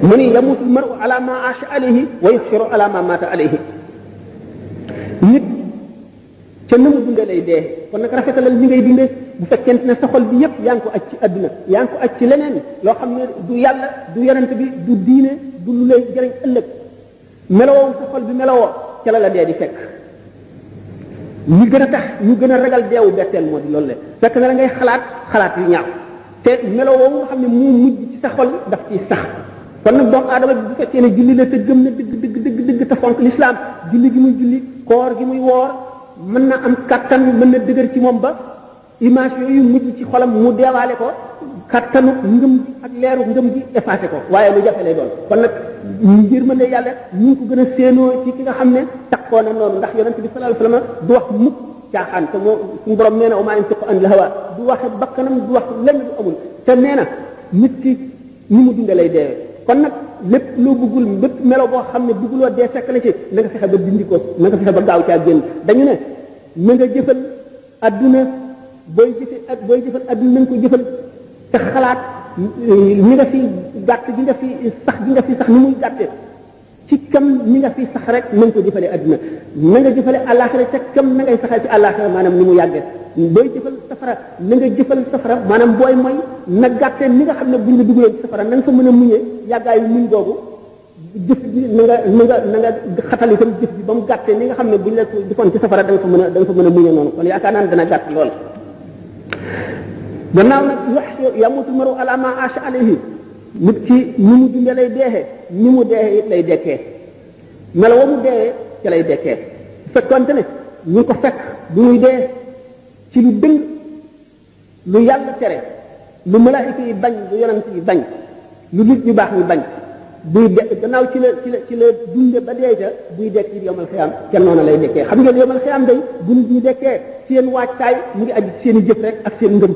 mu ni yamutu maru ala ma aasha alayhi wa yuxsharu ala ma maata alayhi nit ca na mu dundee lay dee kon nag rafetalal li ngay dundee bu fekkente ne sa xol bi yépp yaa ngi ko aj ci àdduna yaa ngi ko aj ci leneen loo xam ne du yàlla du yonent bi du diine du lu lay jëriñ ëllëg melowoo sa xol bi melowoo ca la dee di fekk ñu gën a tax ñu gën a ragal deewu betteel moo di loolu le fekk na la ngay xalaat yu ñaaw te melowoo nga xam ne moo mujj ci sa xol daf ciy sax kon nag doomu aadama bi bu fekkee ne julli la te gëm na dëgg te fonk l'islam julli gi muy julli koor gi muy woor mën na am kattan mën na dëgër ci moom ba image yooyu mujj ci xolam mu deewaale ko kattanu ngëm gi ak leeru ngëm gi effacé ko waaye lu jafe lay doon kon nag yërmande yàlla ñu ngi ko gën a séenoo ci ki nga xam ne takkoo na noonu ndax yonent bi sallallahu alayhi wasallam du wax mukk caaxaan te moo suñu borom nee na wa maa yantiqu anil hawa du waxe bakkanam du wax lenn du amul te nee na nit ki ni mu dundee lay deewee kon nag lépp loo bëggul bépp melo boo xam ne bëgguloo dee fekk la ci na nga fexe ba dindi ko na nga fexe ba gaaw caa génn dañu ne na nga jëfal adduna booy jëfal adduna na nga ko jëfal te xalaat ni nga fi gàtt gi nga fi sax ni muy gàtte ci kam ni nga fi sax rek na nga ko jëfale adduna na nga jëfale àllaaxira te kam na ngay saxal ci àllaaxira maanaam ni mu yàggee booy jëfal safara na nga jëfal safara maanaam booy mooy na gàtte ni nga xam ne buñ la dugalee ci safara na nga fa mën a muñee yàggaayu muñ googu jëf ji na nga xatal itam jëf ji ba mu gàttee ni nga xam ne buñ la defoon ci safara da nga fa mën a muñee noonu kon yaakaar naa ne dana gàtt lool gannaaw nag yamutu maru ala ma aasha alayhi nit ki ni mu dundee lay deexee ni mu deexee it lay dekkee melo wa mu deexee ci lay dekkee fekkonte ne ñu ko fekk bu muy dee ci lu dëng lu yàlla tere lu malaayika yi bañ lu yonent yi bañ lu nit ñu baax ñu bañ buy de gannaaw ci la dunde ba dee ca buy dekk ci yomal xiyaam ca noonu lay dekkee xam ngeen yomal xiyaam day bu nit ñi dekkee seen waajtaay mu ngi aju seen i jëf rek ak seen ngëm